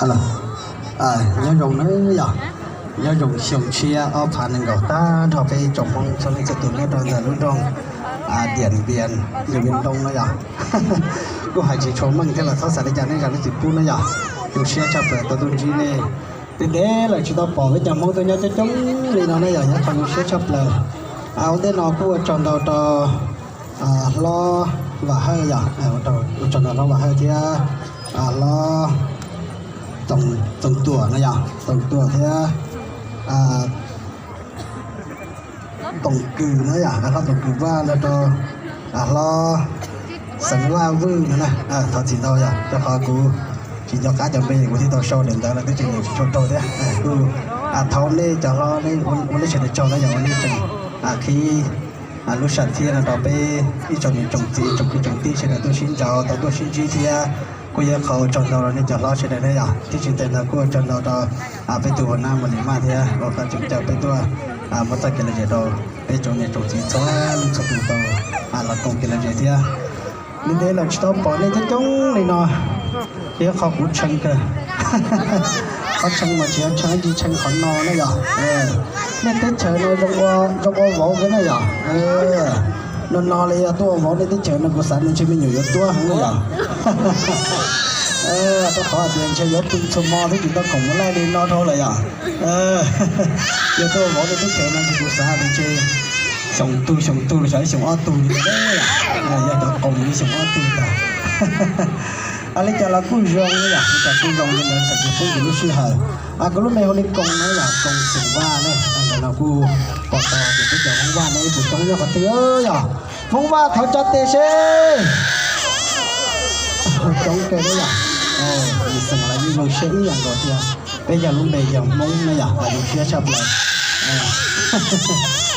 Nyob zoo na yom, nyob zoo xyoo tshiab ob phav nees nkaum tag nrho peb tsoom Hmoob txhua leej txhua tus nyob rau ntawm lub nroog Diam Npias, Diam Npias Nroo na yom. Kuj hais tsis tshua meej thiab los txhob xav li cas nej zam lub txim pub na yom. Zoo siab tshaj plaws tau tuaj ntsib nej. Twb ntev lawm tsis tau pom peb cov Hmoob tuaj nyob coob coob li no na yom, nyob qhov zoo siab tshaj plaws. Ua ntej no kuj ua tsaug ntau rau hlob Vam Hawj yom, ua tsaug ntau hlob Vam Hawj thiab hlob Txoos Tuam na yom, Txoos Tuam thiab Toom Kws na yom, hlob Toom Kws Vaj los rau hlob Xeev Vaj Vwj no na. Thov txim ntau yom, rau qhov kuv tsis nco qab cov npe kuv thiaj tau sau daim ntawv los twb tsis nyeem tsis tshua raug thiab. Kuj thov nej cov hlob ua nej sawv daws tsaug na yom, uas nej tseem qhib lub sam thiaj no rau peb ib tsoom niam tsoom txiv tsoom kwv tsoom tij sawv daws tuaj sib ntsib tau tuaj sib ntsib thiab. Kuj yog qhov ua tsaug ntau rau nej cov hlob sawv daws na yom, thiab tsis ntev ntawd kuj ua tsaug ntau rau peb tus ua nab Mus Lis Maj thiab uas qhov tseem caw peb tuaj muab txoj kev lom zem rau peb tsoom niam tsoom txiv txhua leej txhua tus tau los koom kev lom zem thiab. Ntev ntev lawm tsis tau pom nej coob coob li no, yog qhov kuv tshee kawg. Qhov tshee mas tsis yog tshee ib ntsis tshee qhov no na yom. Nej teb chaws no zoo ua vauv kawg na yom. No no li yog tuaj ua vauv nej teb chaws no kuv xav tias ntshe me nyuam yuav tuab heev na yom. Rau qhov tias ntshe yuav pw txhua hmo twb tsis tau khoom mus laij li no dhau lawm yom. Yog tuaj ua vauv nej teb chaws no ces kuv xav tias ntshe xyoo tug xyoo tug los xyov xyoo ob tug li, yog cov qoos li xyoo ob tug tag. Li cas los kuj zoo na yom, li cas kuj zoo li ntawd txawm tias poob ywm lub sij hawm. Kuv lub npe hu li Koos na yom, Koos Xeem Vaj ne. Ntawm no kuj pom tau tias peb cov Hmoob Vaj no ib tug coob nyob qhov twg yom. Hmoob Vaj thov tso tes seb. Coob kawg na yom. Xeem los yeej zoo siab ib yam nkaus thiab. Peb yog lub npe yog Hmoob na yom, zoo siab tshaj plaws.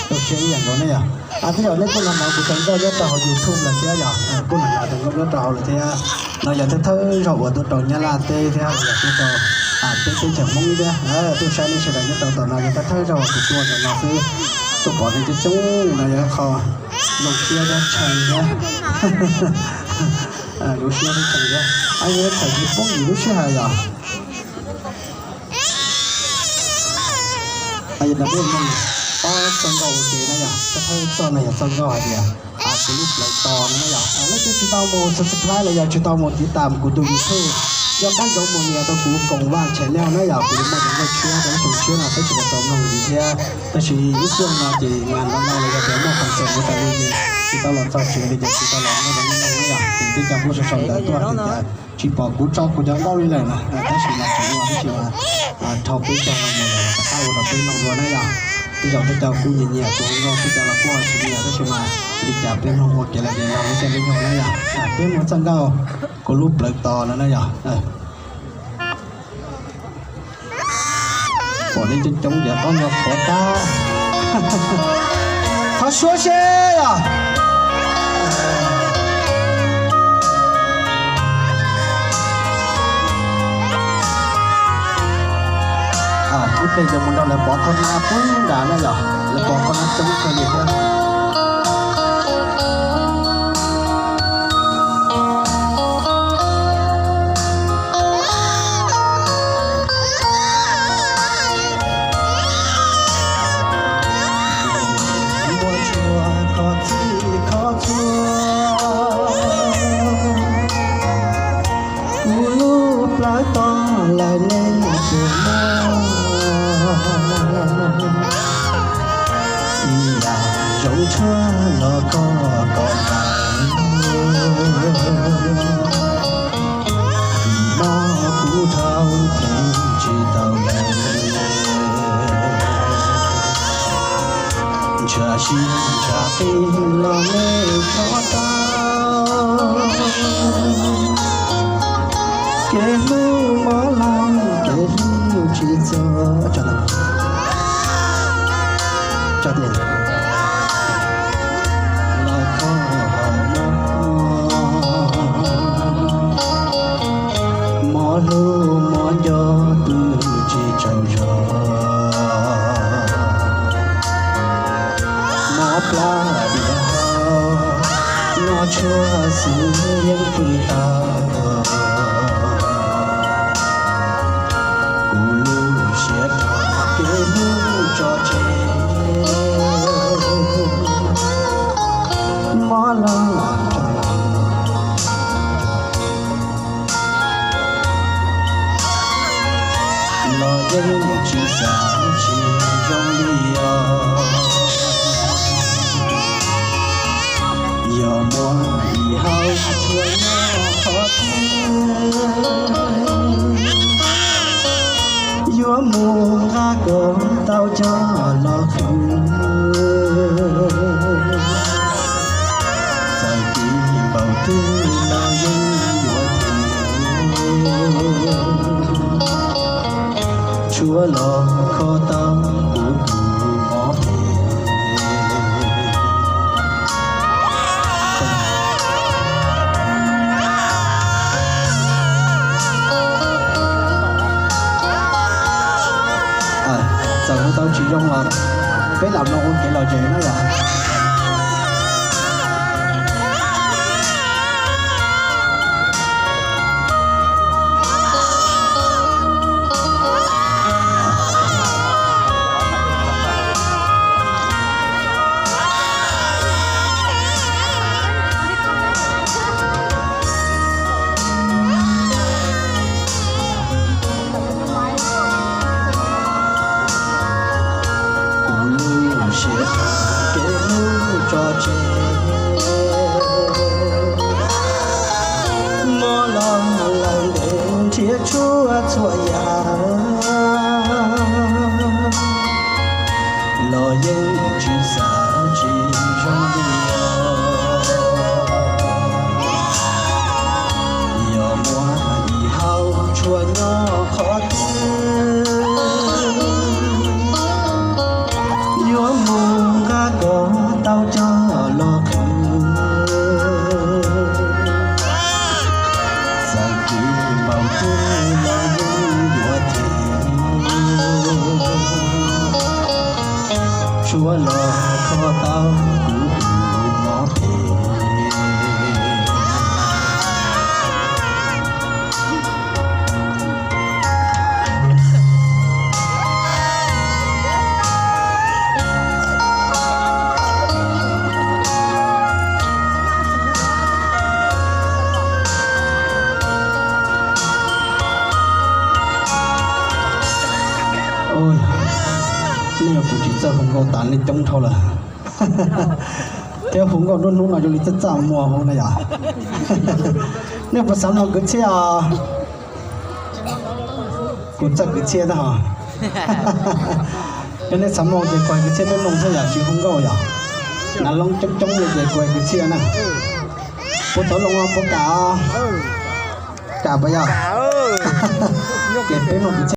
Zoo siab ib yam nkaus na yom. Twb yog nej kuj los hnov kuv cov nkauj nyob rau hauv YouTube lawm thiab yom, kuj los hnov cov nkauj nyob rau hauv lawm thiab. No yog thawj thawj zaug uas tuaj rau Nyab Laj teb thiab yog tuaj rau peb teb chaws Hmoob thiab. Tuaj saib nej sawv daws nyob rau tom no yog thawj thawj zaug uas kuv tuaj ntawm no xwb, tuaj pom nej coob coob no yog qhov zoo siab thiab tshee thiab. Zoo siab thiab tshee thiab. Yog txawm tias poob ywm lub sij hawm yom. Yog no peb mus ob txoj nkauj ua ke na yom, thawj txoj no yog txoj nkauj hais tias kuv lub plawv tos no na yom. Leej twg tsis tau mus subscribe los yog tsis tau mus tiv tam kuv tus YouTube, nco qab ntsoov mus nias rau kuv Koos Vaj channel na yom, kuv yuav muaj cov nkauj tshiab rau ib tsoom tshiab no peb sawv daws tau mloog ntxiv thiab. Tab sis ib xyoo no ces mas no no los yog tias muaj concert ua tas li ces tsis tau los txog tsev li ces tsis tau los muaj cov nkauj mloog na yom, ces peb cov kuj sau sau ntawv tuaj tias tsis pom kuv tso kuv cov nkauj li lawm na, tab sis mas tsis ua tab sis mas dhau peb caug no mus lawm los rov qab ua rau peb mloog dua na yom. Tej zaum peb cov kuj nyiam nyiam kuv nkauj, peb cov los kuj tsis nyiam tab sis mas li cas peb mloog ua kev lom zem rau peb tej me nyuam na yom. Peb mus txoj nkauj kuv lub plawv tos no na yom. Pom nej coob coob ces qhov no qhuav tag. Thov suab seb os. Ib pliag yuav mus nrog lawv pov qhov na pub nrad na yom, lawv pov qhov na coob kawg li thiab. Npua tsuag kho txij kho txhua, kuv lub plawv tos lawm nej puas muaj, ib yam zoo tshuaj los koj kom tawm, vim mob kuv dhau theem tsis tau lawm. Ntshav sib ntshav qis los nej txhob tau, kev hlub mob loj kev hlub tsis txog. Tsis xav tsis zoo li os, yog muaj ib hau tshua nyob qhov twg, yuav mus nqa kom tau coj los qhwv. Txawm tsis npaum twg los yeej yuav them, tshuav los kho tau kuv tus mob phem. Txawm hu tau tsis zoo los peb lam mloog ua kev lom zem na yom. Kuv lub siab kev hlub tso tseg, mob los lawm ntev nrhiav tshuaj txhua yam, los yeej tsis xav tsis zoo li os. Yog muaj ib hau tshua nyob qhov twg, yuav mus nqa kom tau coj los qhwv. Txawm tsis npaum twg los yeej yuav them, tshuav los kho tau kuv tus mob phem. Nej yog kuv tsis txawj hu nkauj tas nej coob dhau lawm. Thiab hu nkauj nruab hnub no zoo li txaj txaj muag hu na yom. Nej puas xav mloog kwv txhiaj os? Kuv txawj kwv txhiaj tab hos. Yog nej xav mloog ces kuv hais kwv txhiaj peb mloog xwb yom, tsis hu nkauj yom. Nav loob coob coob li ces kuv hais kwv txhiaj na. Puas tau loo, puas kam? Kam puas yog? Ces peb mloog kwv